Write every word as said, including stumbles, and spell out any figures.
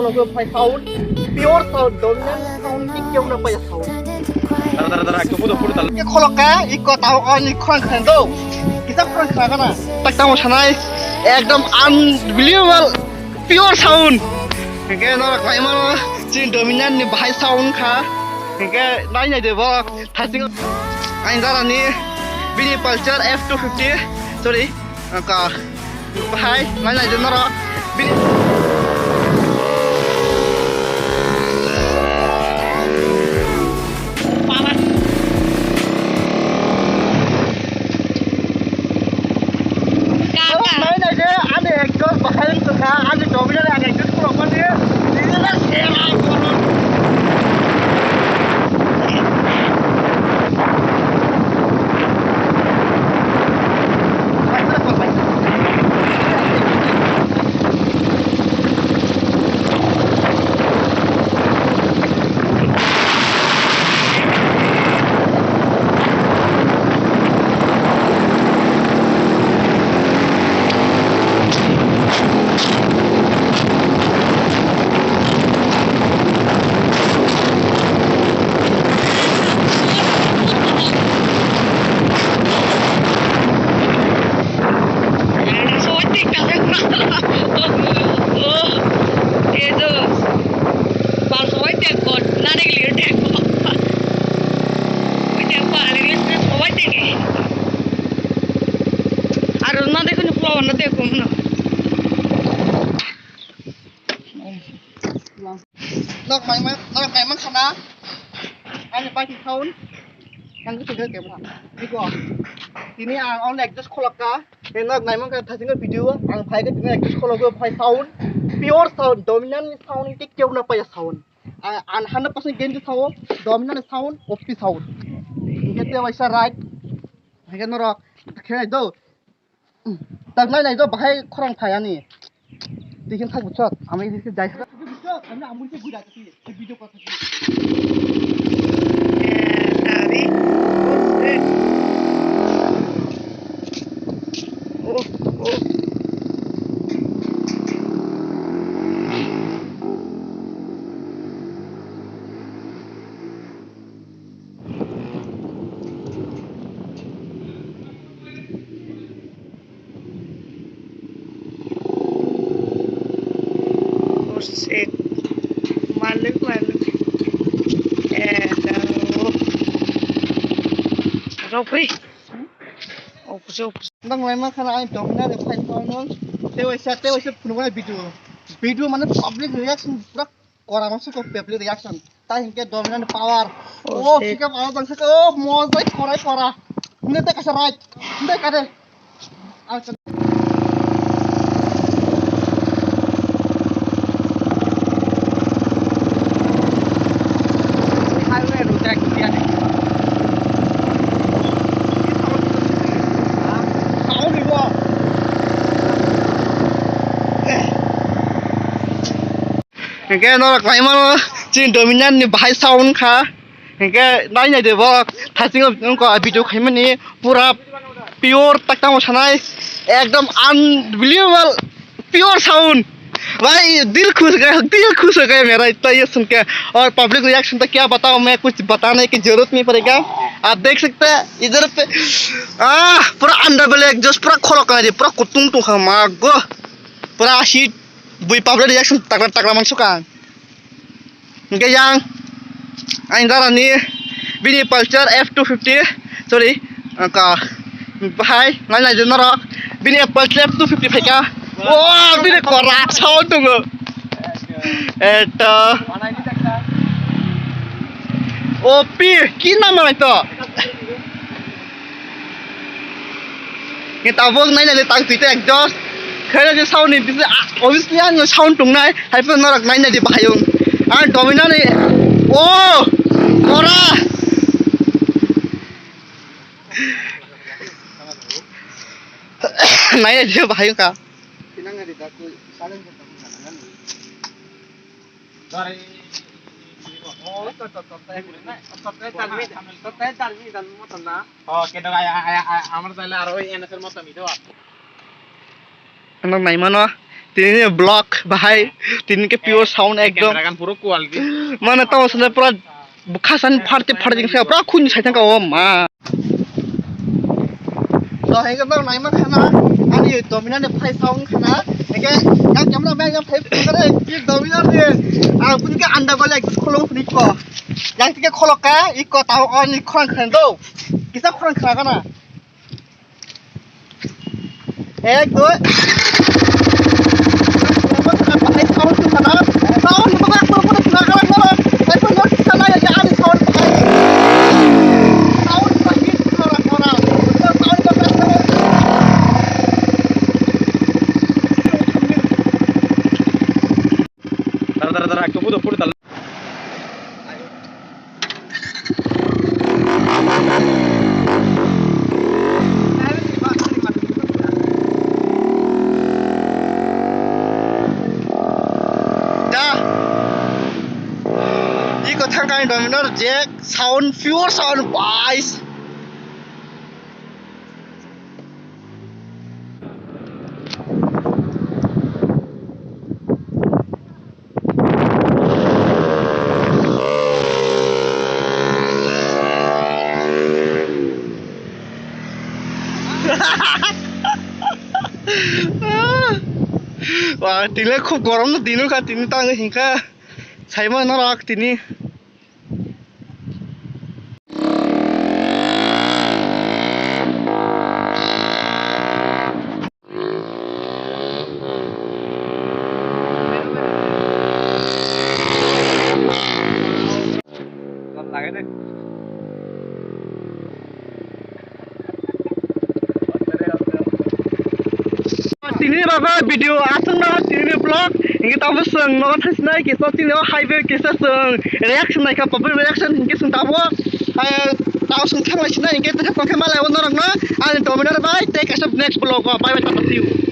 Sound, pure sound, dominant sound, ikkewna paya sound. Dara, dara, dara, ekko photo, photo tal. Ke kholoka, ikko tao on, ikko khorang khan do. Kisa khorang khan kana. Tak tamo sanai, ekdom unbelievable, pure sound. Ke norok khlaimano, chin dominant ni bahai sound kha. Ke nai nai de bo. Thasing ang darani bini Pulsar F two fifty, sorry, ka bahai nai nai norok bini Nai nai de ani ekdom bahai wngkha ani dominant ani ekdom khulokmani. Aro na dekho ni flower na dekho no. Nok maima, nok maima khana. Ani bike sound. Ang khe tongkha kebra. Biko. Tini ang only adjust khulak ka. Nok naima kha thasing video. Ang phai khe tini adjust khulak phai sound. Pure sound, dominant sound, ikkewna paya sound. Ang hundred percent guarantee sound, dominant sound, O P sound. Ingkhe te waisa right. Hingke norok khe do. Tak nai nai do bahai khorang phai ani. Tikin thak buchot. Ami tikin jai. Ami amul ke guda tikin. Video ko tikin. Oh shit. Malik, malik. Eh, jauh. Ropri. Opus, opus. Nang laima khana ai dominant phai phone. Te waisa, te waisa phunukna video. Video mane public reaction pura Kora mangsa ko pepli reaction. Tai hingke dominant power. Oh, oh, shit. Sika power bangsa ko, oh, mojai korai kora. Hinde te kasa right. Hinde kade. Ang sa- Highway road ekdom ya. Sound ibo. Hingke norok naimano chini dominant ni bahai sound kha. Hingke nai nai de bo thasingo wngkha video khaimani pura pure tak tamo sanai ekdom unbelievable pure sound. Bhai dil khush ho gaya, dil khush ho gaya mera itna ye sunke. Aur public reaction to kya batao main, kuch batane ki zarurat nahi padega. Aap dekh sakte hain idhar pe ah pura under belly exhaust pura kholok kha de pura kutung tung kha mago. Pura hit. Bui public reaction takra takra mansukha ang. Hingke yang ang darani bini Pulsar F two fifty, sorry, ka bahai nai nai norok bini Pulsar F two fifty phaika. Wah, bini kora sound tongo. Eto. O P, ki nam nang to? Nge tabuk nai nai de tak twi te exhaust. Khe je sound ni bisi, ah, obviously ang sound tung nai. Hai phano norok nai nai de bahai wng. Ang dominant ni. Oh! Kora! Nai nai de bahai wng kha. Oh, khe dok, ai, ai, ai, ai, amar taile aro oi N S R motom ido. Ano naimano, Tini vlog bahai, tini ke pure sound ekdom. Camera kan puro quality. Mana tamo sana pura bukhasan party party jingsa pura khun sai thangka o ma. To henge bang naima khana, ani Dominar ni phai sound khana, henge yang camera man yang phai khana, ki Dominar ni, ah, pun ke anda balik kholo phuni ko. Yang tike kholo ka, iko tao on ni khon khan do. Kisa khon khana kana. Ek, dui. Dara, dara, dara, ekta photo, photo dal. Da. Iko thangkani Dominar Jack sound, pure sound, boys. Wah, tini khub gorom no dino ka tini tang hingka saima norok tini. Tini ni bagwi video aswk no, tini ni vlog hinkhe tamo chwng nogo thangsinai kisa tini o highway kisa chwng reaction naikha, public reaction hinkhe chwng tamo, eh, tamo chwng thanglai sinai hinkhe tongkhe malai o norok no ani Dominar bai tei kaisa next vlog o bye bye, tata, see you.